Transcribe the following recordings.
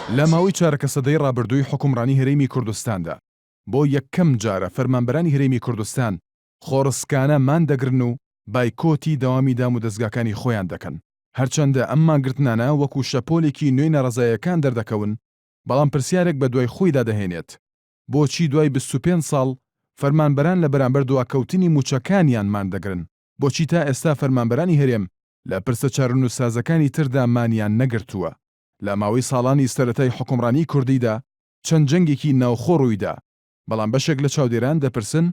لە ماوەی چارەکە سەدەی ڕابردووی حوکمڕانی هەرێمی کوردستاندا، بۆ یەکەم جارە فەرمانبەرانی هەرێمی کوردستان خۆڕسکانە مان دەگرن و بایکۆتی دەوامی دامودەزگاکانی خۆیان دەکەن. هەرچەندە ئەم مانگرتنانە وەکو شەپۆلێکی نوێی ناڕەزاییەکان دەردەکەون، بەڵام پرسیارێک بەدوای خۆیدا دەهێنێت، بۆچی دوای 25 ساڵ فەرمانبەران لە بەرامبەر دواکەوتنی مووچەکانیان مان دەگرن؟ بۆچی تا ئێستا فەرمانبەرانی هەرێم لە پرسە چارەنووسسازەکانی تردا مانیان نەگرتووە؟ لە ماوەی ساڵانی سەرەتای حوکمڕانیی کوردیدا چەند جەنگێکی ناوخۆ ڕوویدا، بەڵام بەشێک لە چاودێران دەپرسن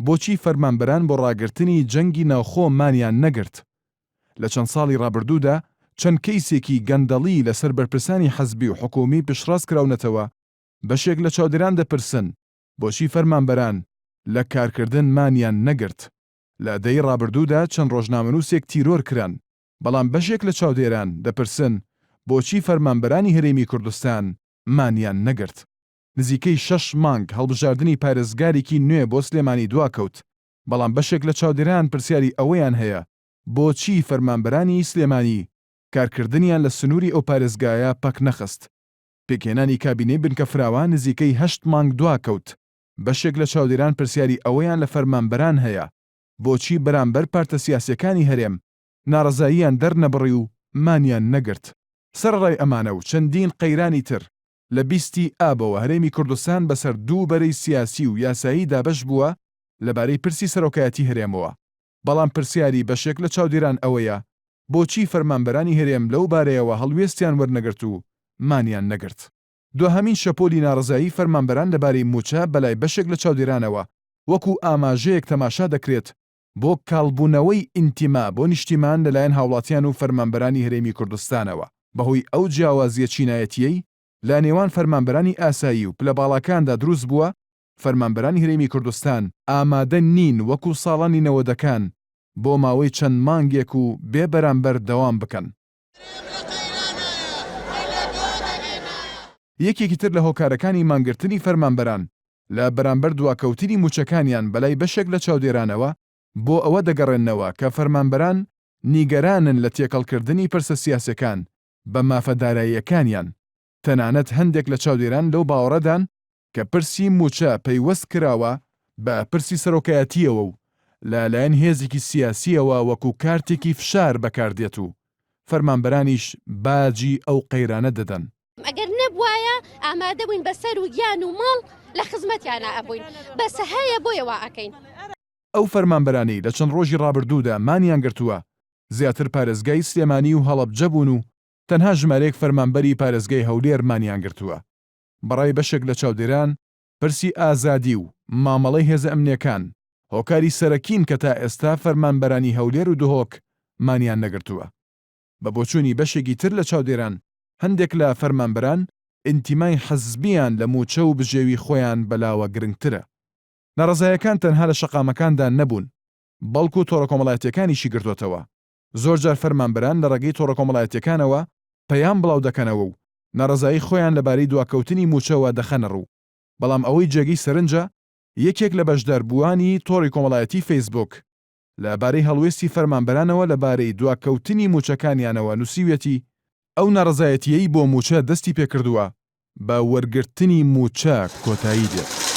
بۆچی فەرمانبەران بۆ ڕاگرتنی جەنگی ناوخۆ مانیان نەگرت؟ لە چەند ساڵی ڕابردوودا چەند کەیسێکی گەندەڵی لەسەر بەرپرسانی حزبی و حکوومی پشتڕاست کراونەتەوە، بەشێک لە چاودێران دەپرسن بۆچی فەرمانبەران لە کارکردن مانیان نەگرت؟ لە دەیەی ڕابردوودا چەند ڕۆژنامەنووسێک تیرۆر کران، بەڵام بەشێک لە چاودێران دەپرسن بۆچی فەرمانبەرانی هەرێمی کوردستان مانیان نەگرت؟ نزیکەی شەش مانگ هەڵبژاردنی پارێزگارێکی نوێ بۆ سلێمانی دواکەوت، بەڵام بەشێک لە چاودێران پرسیاری ئەوەیان هەیە بۆچی فەرمانبەرانی سلێمانی کارکردنیان لە سنووری ئەو پارێزگایە پەکنەخست؟ پێکهێنانی کابینەی بنکە فراوان نزیکەی هەشت مانگ دواکەوت، بەشێک لە چاودێران پرسیاری ئەوەیان لە فەرمانبەران هەیە بۆچی بەرامبەر پارتە سیاسیەکانی هەرێم ناڕەزاییان دەرنەبڕی و مانیان نەگرت؟ سەرەڕای ئەمانە و چەندین قەیرانی تر، لە بیستی ئابەوە هەرێمی کوردستان بەسەر دوو بەرەی سیاسی و یاسایی دابەش بووە لەبارەی پرسی سەرۆکایەتی هەرێمەوە، بەڵام پرسیاری بەشێک لە چاودێران ئەوەیە بۆچی فەرمانبەرانی هەرێم لەو بارەیەوە هەڵوێستیان وەرنەگرت و مانیان نەگرت؟ دواهەمین شەپۆلی ناڕەزایی فەرمانبەران لەبارەی مووچە بەلای بەشێک لە چاودێرانەوە وەکو ئاماژەیەک تەماشا دەکرێت بۆ کاڵبوونەوەی ئینتیما بۆ نیشتیمان لەلایەن هاوڵاتیان و فەرمانبەرانی هەرێمی کوردستانەوە بەهۆی ئەو جیاوازییە چینایەتییەی لە نێوان فەرمانبەرانی ئاسایی و پلە باڵاکاندا دروست بووە، فەرمانبەرانی هەرێمی کوردستان ئامادە نین وەکو ساڵانی نەوەدەکان بۆ ماوەی چەند مانگێک و بێ بەرامبەر دەوام بکەن. یەکێکی تر لە هۆکارەکانی مانگرتنی فەرمانبەران لە بەرامبەر دواکەوتنی مووچەکانیان بەلای بەشێک لە چاودێرانەوە بۆ ئەوە دەگەڕێننەوە کە فەرمانبەران نیگەرانن لە تێکەڵکردنی پرسە سیاسیەکان بە مافە داراییەکانیان، تەنانەت هەندێک لە چاودێران لەو باوەڕەدان کە پرسی مووچە پەیوەست کراوە بە پرسی سەرۆکایەتییەوە و لە لایەن هێزێکی سیاسییەوە وەکو کارتێکی فشار بەکاردێت و فەرمانبەرانیش باجی ئەو قەیرانە دەدەن. ئەگەر نەبوایە ئامادە بووین بە سەر و گیان و ماڵ لە خزمەتیانا ئەبووین بەس هەیە بۆیە وا ئەکەین. ئەو فەرمانبەرانەی لە چەند ڕۆژی ڕابردوودا مانیان گرتووە زیاتر پارێزگای سلێمانی و هەڵەبجە بوون و تەنها ژمارەیەک فەرمانبەری پارێزگای هەولێر مانیان گرتووە. بەڕای بەشێک لە چاودێران، پرسی ئازادی و مامەڵەی هێزە ئەمنییەکان هۆکاری سەرەکین کە تا ئێستا فەرمانبەرانی هەولێر و دهۆک مانیان نەگرتووە. بە بۆچوونی بەشێکی تر لە چاودێران، هەندێک لە فەرمانبەران ئینتیمای حزبییان لە مووچە و بژێوی خۆیان بەلاوە گرنگترە. ناڕەزایەکان تەنها لە شەقامەکاندا نەبوون، بەڵکو تۆڕە کۆمەڵایەتییەکانیشی گرتۆتەوە. زۆرجار فەرمانبەران لە ڕێگەی تۆڕە کۆمەڵایەتییەکانەوە پەیام بڵاودەکەنەوە و ناڕەزایی خۆیان لەبارەی دواکەوتنی مووچەوە دەخەنەڕوو، بەڵام ئەوەی جێگەی سەرنجە یەکێک لە بەشداربووانی تۆڕی کۆمەڵایەتی فەیسبووک لە بارەی هەڵوێستی فەرمانبەرانەوە لەبارەی دواکەوتنی مووچەکانیانەوە نووسیویەتی، ئەو ناڕەزایەتییەی بۆ مووچە دەستی پێکردووە بە وەرگرتنی مووچە کۆتایی دێت.